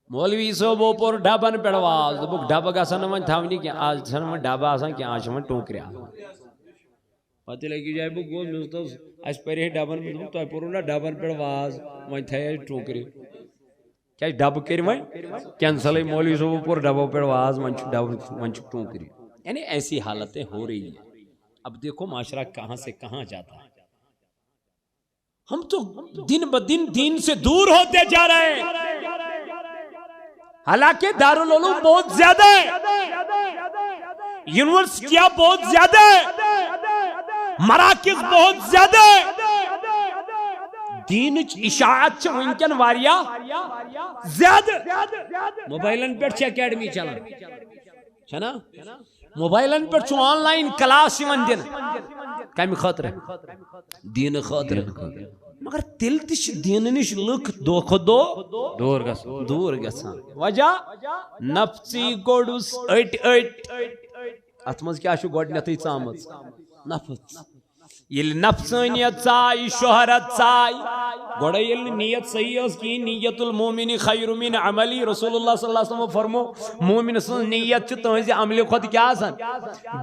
مولوی صٲبو پوٚر ڈبن پٮ۪ٹھ واز، دوٚپُکھ، ڈبہٕ گژھن نہٕ وۄنۍ تھاونہِ کینٛہہ، آز چھنہٕ وۄنۍ ڈبہٕ آسان کینٛہہ، آز چھِ وۄنۍ ٹوٗکرِ آسان۔ پتہٕ ییٚلہِ أکِس جایہِ بہٕ گوس، مےٚ دوٚپُس، اَسہِ پَرِ ہے ڈَبَن پٮ۪ٹھ، دوٚپُکھ، تۄہہِ پوٚروُ نہ ڈَبَن پٮ۪ٹھ واز، وۄنۍ تھایہِ اَسہِ ٹوٗکرِ۔ کیٛازِ ڈَبہٕ کٔرۍ وۄنۍ کینسلٕے؟ مولوی صٲبو پوٚر ڈَبو پٮ۪ٹھ واز، وۄنۍ چھُ ڈَبہٕ، وۄنۍ چھُ ٹوٗکرِ۔ یعنی ایسی حالتیں ہو رہی ہیں۔ اب دیکھو معاشرہ کہاں سے کہاں جاتا ہے۔ ہم تو دن بدن دین سے دور ہوتے جا رہے ہیں۔ حالانکہ دارالعلوم بہت زیادہ ہے، یونیورسٹیاں بہت زیادہ ہے، مراکز بہت زیادہ ہے۔ دینچ اشاعت چھ وٕنکٮ۪ن واریاہ زیادٕ۔ موبائلن پٮ۪ٹھ چھِ اکیڈمی چلان، چھنا؟ موبائلن پٮ۪ٹھ چھُ آن لائن کلاس یِوان دِنہٕ۔ کمہِ خٲطرٕ؟ دیٖنہٕ خٲطرٕ۔ دیٖنہٕ خٲطرٕ۔ مگر تیٚلہِ تہِ چھِ دیٖنہٕ نِش لُکھ دۄہ کھۄتہٕ دۄہ دوٗر گژھان۔ دوٗر گژھان۔ وجہ؟ نفژی کوٚڑُس أٹۍ أٹۍ۔ اتھ منٛز کیٛاہ چھُ گۄڈٕنیتھٕے ژامٕژ؟ نفژ۔ ییٚلہِ نفسٲنیت ژاے، شہرت ژاے، گۄڈے ییٚلہِ نہٕ نیت صحیح ٲس کِہیٖنۍ، نیت المومن خیر من عملی، رسول اللہ صلی اللہ علیہ وسلم فرمو، مومن سٕنٛز نیت چھِ تُہنٛزِ عملہِ کھۄتہٕ کیٛاہ آسان؟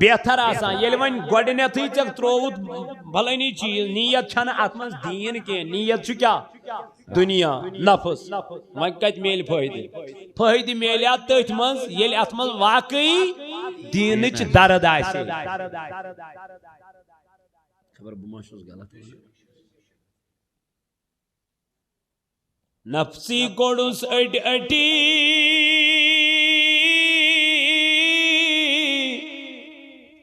بہتر آسان۔ ییٚلہِ وۄنۍ گۄڈٕنیتھٕے ژےٚ ترٛووُتھ بھلٲنی چیٖز، نیت چھنہٕ اتھ منٛز دیٖن کینٛہہ، نیت چھُ کیٛاہ؟ دُنیا، نفس۔ وۄنۍ کتہِ میلہِ فٲیدٕ؟ فٲیدٕ میلہِ اتھ تٔتھۍ منٛز، ییٚلہِ اتھ منٛز واقعی دیٖنٕچ درد آسہِ۔ خبر بہٕ ما چھُس غلط وَنان۔ نفسی کوٚڑُس أٹۍ أٹی،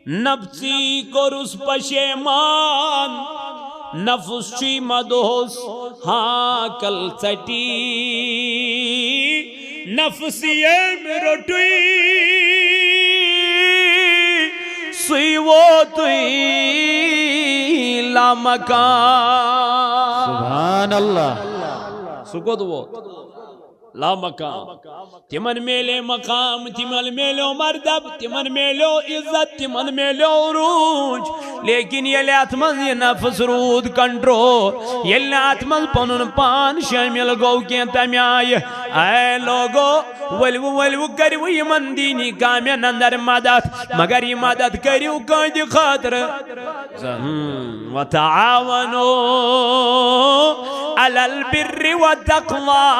نفسی کوٚرُس پشیمان۔ نفس چھُے مدہوس ہاکل ژٹی، نفس ییٚمۍ روٚٹُے، سُے ووتُے لامکان۔ سبحان اللہ۔ سُہ کوٚت ووت؟ لامقام۔ تِمن میلے مقام، تِمن میلیو مردب، تِمن میلیو عزت، تِمن میلیو عروج۔ لیکن ییٚلہِ اتھ منٛز یہِ نفس روٗد کنٹرول، ییٚلہِ نہٕ اتھ منٛز پنُن پان شٲمِل گوٚو کینٛہہ تمہِ آیہِ، اے لوگو، ؤلِو ؤلِو کٔرِو یِمن دینی کامٮ۪ن اندر مدد، مگر یہِ مدد کٔرِو کٲنٛدِ خٲطرٕ؟ وتعاونوا على البر والتقوى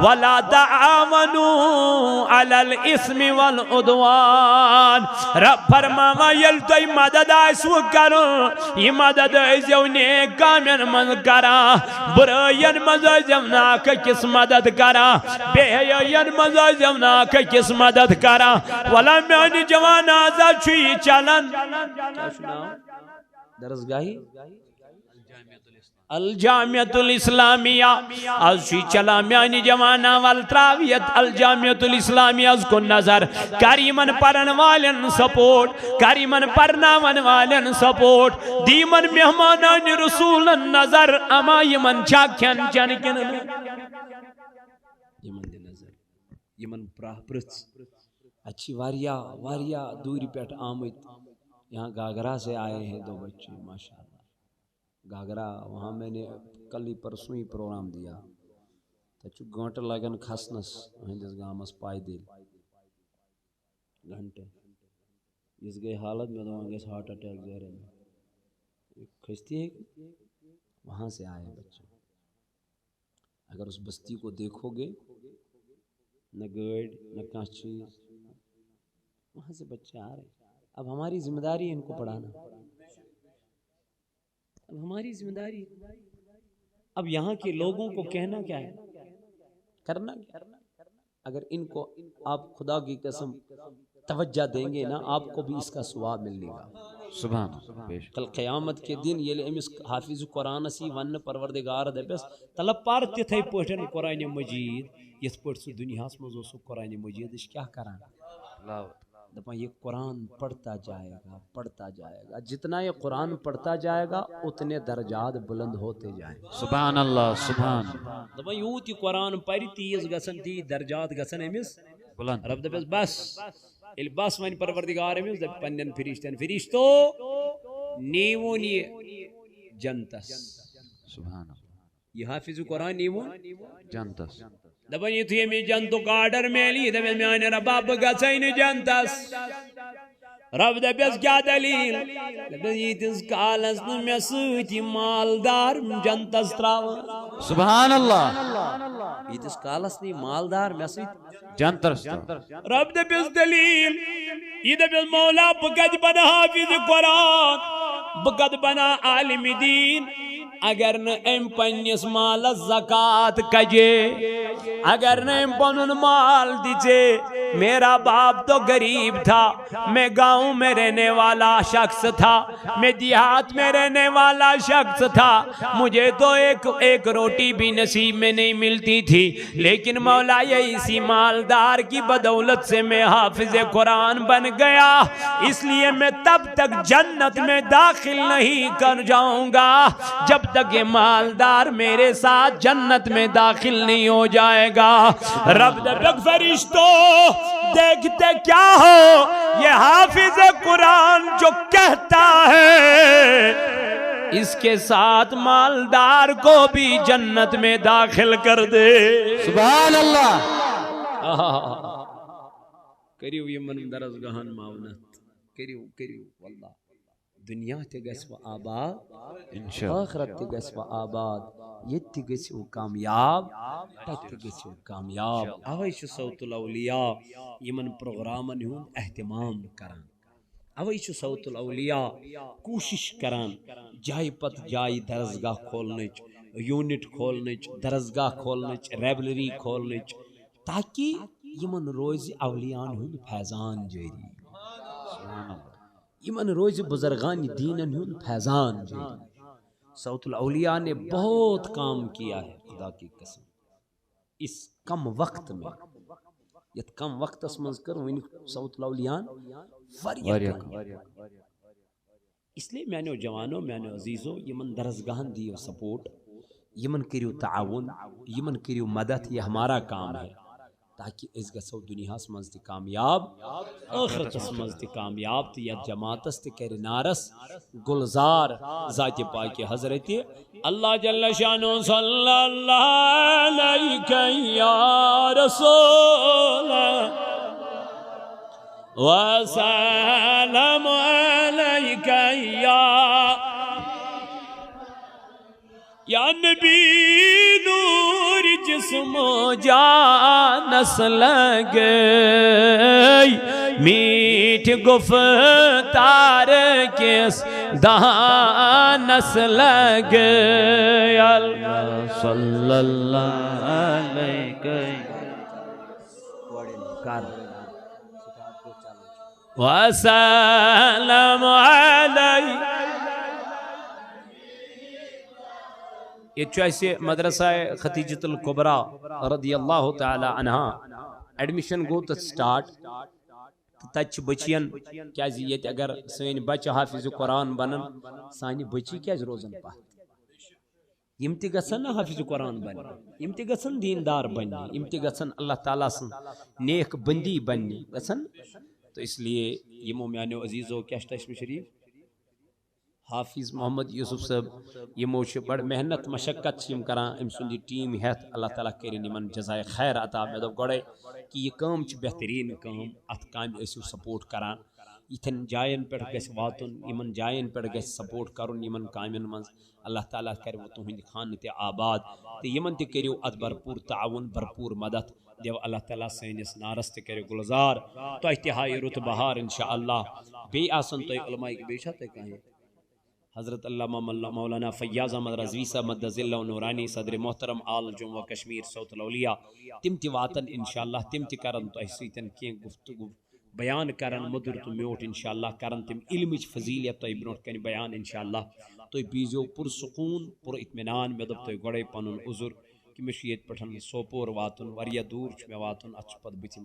ولا تعاونوا على الإثم والعدوان۔ رب فرماوان، ییٚلہِ تۄہہِ مدد آسِوٕ کرُن، یہِ مدد ٲسۍزیو نیک کامٮ۪ن منٛز کران، بُرٲیَن منٛز ٲسۍزیو نہٕ اکھ أکِس مدد کران، بے حیٲیَن منٛز ٲسۍزیو نہٕ اکھ أکِس مدد کران۔ ولا میانہِ جوان، آز چھُ یہِ چلان۔ کیٛاہ چھُ ناو؟ درسگاہی الجامعۃ الاسلامیہ۔ از چھُ چلان میانہِ جوانا ول تراویت الجامعۃ الاسلامیہ از کُن نظر۔ کر یِمن پرن والٮ۪ن سپورٹ، کر یِمن پرناون والٮ۪ن سپورٹ۔ دی یِمن مہمانان رسولن نظر، اما یِمن چھا کھٮ۪ن چٮ۪ن کِنہٕ نہٕ؟ یِمن دِ نظر، یِمن پرٛاہ پرٛژھ۔ اَتہِ چھِ واریاہ، واریاہ دوٗرِ پٮ۪ٹھ آمٕتۍ۔ یہاں گاگرا سے آئے ہیں دو بچے، ماشاءاللہ۔ گاگرا، وہاں میں نے کل ہی پرسوں ہی پروگرام دیا۔ تَتہِ چھُ گٲنٛٹہٕ لگان کھسنس، أہنٛدِس گامس پایدٔلۍ۔ گھنٹہٕ۔ یِژھ گٔے حالت، مےٚ دوٚپ، وۄنۍ گژھِ ہارٹ اٹیک زہرٮ۪ن۔ کھٔستی ہے۔ وہاں سے آئے بچے۔ اگر اس بستی کو دیکھو گے، نہ گٲڑۍ، نہ کانٛہہ چیز۔ وہاں سے بچے آ رہے ہیں۔ اب ہماری ذمہ داری ہے ان کو پڑھانا۔ اب ہماری ذمہ داری ہے۔ اب یہاں کے لوگوں کو کہنا کیا ہے؟ کرنا کیا؟ اگر ان کو آپ خدا کی قسم توجہ دیں گے نا، آپ کو بھی اس کا ثواب ملنے گا۔ سبحان اللہ، بے شک۔ کل قیامت کے دن ییٚلہِ أمِس حافظ قرآنس یی وننہٕ، پروردگار دپس، تلہ پر تِتھے پٲٹھۍ قرآن مجید، یِتھ پٲٹھۍ سُہ دُنیاہس منٛز اوسُکھ قرآن مجیدٕچ کیٛاہ کران؟ دپان، یہ قرآن پڑھتا جائے گا، پڑھتا جائے گا۔ جتنا یہ قرآن پڑھتا جائے گا، اتنے درجات بلند ہوتے جائیں گے۔ سبحان اللہ، سبحان اللہ۔ دپان، یوٗت یہِ قرآن پرِ، تیٖژ گژھن، تیٖتۍ درجات گژھن أمِس۔ بلند۔ رب دپس، بس، ییٚلہِ بس وۄنۍ پروردگار أمِس دپہِ پننٮ۪ن فرشتن، فرشتو، نیٖوُن یہِ جنتس۔ سبحان اللہ۔ یہِ حافظ قرآن نیٖوُن۔ جنتس۔ دپان، یُتھُے أمِس جنتُک آرڈر میلہِ، یہِ دپہِ، میانہِ ربا، بہٕ گژھے نہٕ جنتس۔ رب دپٮ۪س، کیٛاہ دلیل؟ دپٮ۪س، ییٖتِس کالس نہٕ مےٚ سۭتۍ یہِ مالدار جنتس تراوان۔ سبحان اللہ۔ ییٖتِس کالس نہٕ یہِ مالدار مےٚ سۭتۍ۔ جنتس۔ رب دپٮ۪س، دلیل؟ یہِ دپٮ۪س، مولا، بہٕ کتہِ بنہٕ حافظ قرآن؟ بہٕ کتہِ بنہٕ عالم دین؟ اگر نہٕ أمۍ پننِس مالس زکوٰۃ کجے، اگر نہٕ أمۍ پنُن مال دِژے، میرا باپ تو غریب تھا، میں گاؤں میں رہنے والا شخص تھا، میں دیہات میں رہنے والا شخص تھا، مجھے تو ایک، ایک روٹی بھی نصیب میں نہیں ملتی تھی، لیکن مولا، یہ اسی مالدار کی بدولت سے میں حافظ قرآن بن گیا، اس لیے میں تب تک جنت میں داخل نہیں کر جاؤں گا جب تک یہ مالدار میرے ساتھ جنت میں داخل نہیں ہو جائے گا۔ رب دپک، فرشتو، دیکھتے کیا ہو، یہ حافظ قرآن جو کہتا ہے، اس کے ساتھ مالدار کو بھی جنت میں داخل کر دے۔ سبحان اللہ۔ کٔرِو یِمن درسگاہن معاونت، کٔرِو، کٔرِو، واللہ۔ دُنیا تہِ گژھِ وۄنۍ آباد، انشاءاللہ۔ ٲخرت تہِ گژھِ وۄنۍ آباد، ییٚتہِ تہِ گٔژھِو کامیاب، تَتہِ تہِ گٔژھِو کامیاب۔ اوے چھُ صوت الاولیاء یِمن پروگرامن ہُنٛد اہتمام کران۔ اوے چھُ صوت الاولیاء کوٗشش کران جایہِ پتہٕ جایہِ درسگاہ کھولنٕچ، یوٗنٹ کھولنٕچ، درسگاہ کھولنٕچ، لائبریری کھولنٕچ، تاکہ یِمن روزِ اولیاءن ہُنٛد فیضان جٲری۔ یِمن روزِ بزرگان دینن ہُنٛد فیضان جٲری۔ صوت الاولیاء نے بہت کام کیا ہے، خدا کی قسم، اس کم وقت میں، یتھ کم وقتس منٛز کٔر وٕنہِ صوت الاولیاءن واریاہ کٲم۔ اس لیے میانیو جوانو، میانیو عزیزو، یِمن درسگاہن دِیِو سپورٹ، یِمن کٔرِو تعاوُن، یِمن کٔرِو مدد، یہ ہمارا کام ہے، تاکہ أسۍ گژھو دُنیاہس منٛز تہِ کامیاب، ٲخرتس منٛز تہِ کامیاب، تہٕ یتھ جماعتس تہِ کرِ نارس گلزار ذاتِ پاکِ حضرتِ اللہ جل شانہ۔ صلی اللہ علیک یا رسول، وسلام علیک یا، یا نبی، نور جسم و جانس لگئی، میٹھ گفتار کس دانس لگئی۔ صلی اللہ علیہ وسلم علیہ۔ ییٚتہِ چھُ اَسہِ مدرسہ خدیجۃ الکبریٰ رضی اللہ تعالیٰ عنہا، ایڈمیشن گوٚو تَتھ سٹارٹ، تہٕ تَتہِ چھِ بٔچِیَن، کیازِ ییٚتہِ اگر سٲنۍ بچہِ حافظ قرآن بنن، سانہِ بٔچی کیازِ روزن پتھ؟ یِم تہِ گژھن نہ حافظ قرآن بننہِ، یِم تہِ گژھن دیندار بننہِ، یِم تہِ گژھن اللہ تعالیٰ سٕنٛز نیک بندی بننہِ گژھن۔ تو اس لیے یِمو میانیو عزیزو کیٛاہ چھُ تۄہہِ شریف؟ حافظ محمد یوسف صٲب، یِمو چھِ بڑٕ محنت مشقت چھِ یِم کران أمۍ سُنٛد یہِ ٹیٖم ہٮ۪تھ۔ اللہ تعالیٰ کٔرِنۍ یِمن جزائے خیر عطا۔ مےٚ دوٚپ گۄڈَے کہِ یہِ کٲم چھِ بہتریٖن کٲم، اَتھ کامہِ ٲسِو سپورٹ کران۔ یِتھٮ۪ن جاین پٮ۪ٹھ گژھِ واتُن، یِمن جاین پٮ۪ٹھ گژھِ سپورٹ کرُن، یِمن کامٮ۪ن منٛز۔ اللہ تعالیٰ کرِ وۄنۍ تُہنٛدِ خانہٕ تہِ آباد، تہٕ یِمن تہِ کٔرِو اَتھ بھرپوٗر تعاوُن، بھرپوٗر مدد۔ دِیو اللہ تعالیٰ سٲنِس نارس تہِ کرِ گُلزار، تۄہہِ تہِ ہایہِ رُت بہار انشاءاللہ۔ بیٚیہِ آسن تۄہہِ علماء، بیٚیہِ چھا تۄہہِ کانٛہہ؟ حضرت علامہ مولا-، مولانا فیاض احمد رضوی صاحب مد ظلہ نورانی، صدر محترم آل جموں و کشمیر صوت الاولیاء، تِم تہِ واتن انشاءاللہ، تِم تہِ کرن تۄہہِ سۭتۍ کینٛہہ گفتگو، بیان کرن مٔدُر تہٕ میوٗٹھ، انشاءاللہ کرن تِم علمٕچ فضیلیت تۄہہِ برونٛٹھ کنہِ بیان انشاءاللہ۔ تُہۍ بیٖزیو پُرسکوٗن، پُر اطمینان۔ مےٚ دوٚپ تۄہہِ گۄڈَے پنُن عذر کہِ مےٚ چھُ ییٚتہِ پٮ۪ٹھ سوپور واتُن، واریاہ دوٗر چھُ مےٚ واتُن، اَتھ چھُ پتہٕ بٕتھِ